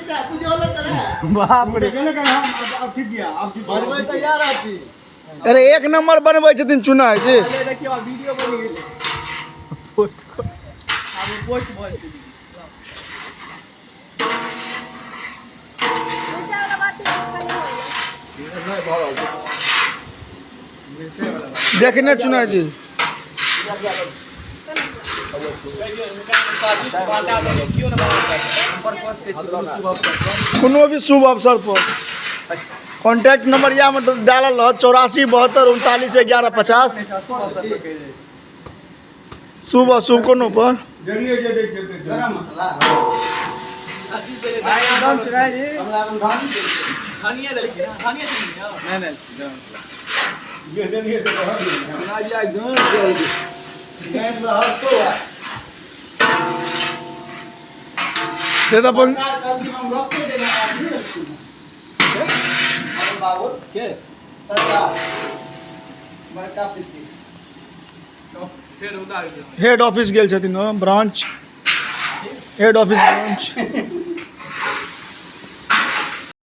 बाप रे। अब ठीक गया, अब ठीक। बनबै तैयार हती। अरे, एक नंबर बनबै छथिन चुनाइ जी। देखियौ, आब वीडियो बनि गेलै। पोस्ट कर। आब पोस्ट भऽ जेतै। मिरचाई वाला बाटी खाली हो गेलै। नहि भऽ रहल छै। देखने चुनाइ जी। स्वादिष्ट बाटा देलियै, केओ नहि बना। संपर्क कऽ सकै छी कोनो शुभ अवसर पर। कोनो भी शुभ अवसर पर कॉन्टैक्ट नंबर इएहमे डालल रहत, 8472391150। शुभ अवसर पर कहि दै। शुभ अशुभ कोनो पर। जरिए जे दै छै। गरम मसाला। अथी देलियै। एकदम चुनाइ जी। हमरा धानी देलकै। धनिया देलखिन, धनिया देलखिन। नहि नहि, गरम मसाला। जे देलियै से रहल। चुनाइ जी एकदम चल। गायब रहल तो आ। से तऽ अपन सरकार कहलखिन, हम रखते देना आदमी रखती अरे बाबू। के? सरकार, बड़का पित्ती। फेर उतार दियौ। हेड ऑफिस गेल छथिन ओ, ब्रांच, हेड ऑफिस ब्रांच।